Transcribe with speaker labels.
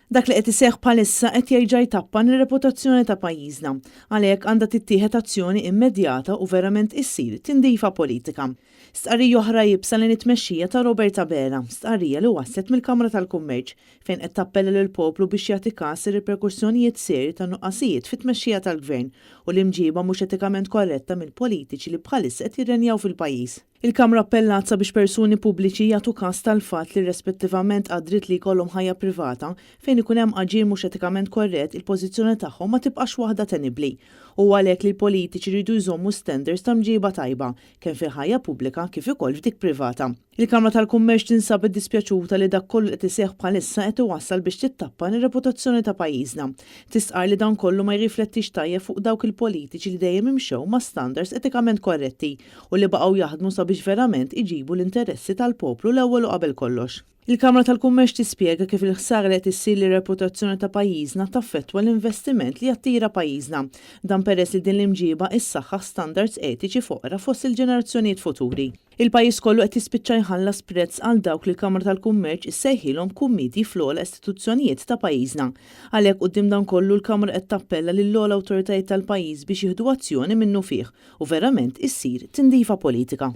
Speaker 1: Dak li qed iseħħ bħalissa qed jerġa' jtappan ir-reputazzjoni ta' pajjiżna. Għalhekk għandha tittieħed azzjoni immedjata u verament issir tindifa politika. Stqarrija oħra iebsa lejn it-tmexxija ta' Robert Abela, stqarrija li waslet mill-Kamra tal-Kummerċ, fejn qed tappella lill-poplu biex jagħti kas ir-riperkussjonijiet serji tan-nuqqasijiet fit-tmexxija tal-Gvern u l-imġiba mhux etikament korretta mill-politiċi li bħalissa qed jirrenjaw fil-pajjiż. Il-Kamra appellat sabiex persuni pubbliċi jagħtu kas tal-fatt li irrispettivament għad-dritt li jkollhom ħajja privata, fejn ikun hemm aġir mhux etikament korrett il-pożizzjoni tagħhom ma tibqax waħda tenibbli. Hu għalhekk li l-politiċi jridu jżommu standards ta' mġiba tajba, kemm fil-ħajja pubblika kif ukoll f'dik privata. Il-Kamra tal-Kummerċ tinsab iddispjaċuta li dak kollu li qed iseħħ bħalissa qed iwassal biex tittappan ir-reputazzjoni ta' pajjiżna. Tistqarr li dan kollu ma jirriflettix tajjeb fuq dawk il-politiċi li dejjem imxew ma' standards etikament korretti u li baqgħu jaħdmu sabiex verament iġibu l-interessi tal-poplu l-ewwel u qabel kollox. Il-Kamra tal-Kummerċ tispjega kif il-ħsara li qed issir lir-reputazzjoni ta' pajjiżna taffettwa l-investiment li jattira pajjiżna. Dan peress li din l-imġiba issaħħaħ standards etiċi foqra fost il-ġenerazzjonijiet futuri. Il-pajjiż kollu qed jispiċċa jħallas prezz għal dawk li l-Kamra tal-Kummerċ issejħilhom kummiedji fl-ogħla istituzzjonijiet ta' pajjiżna. Għalhekk quddiem dan kollu l-Kamra qed tappella lill-ogħla awtoritajiet tal-pajjiż biex jieħdu azzjoni minnufih u verament issir tindifa politika.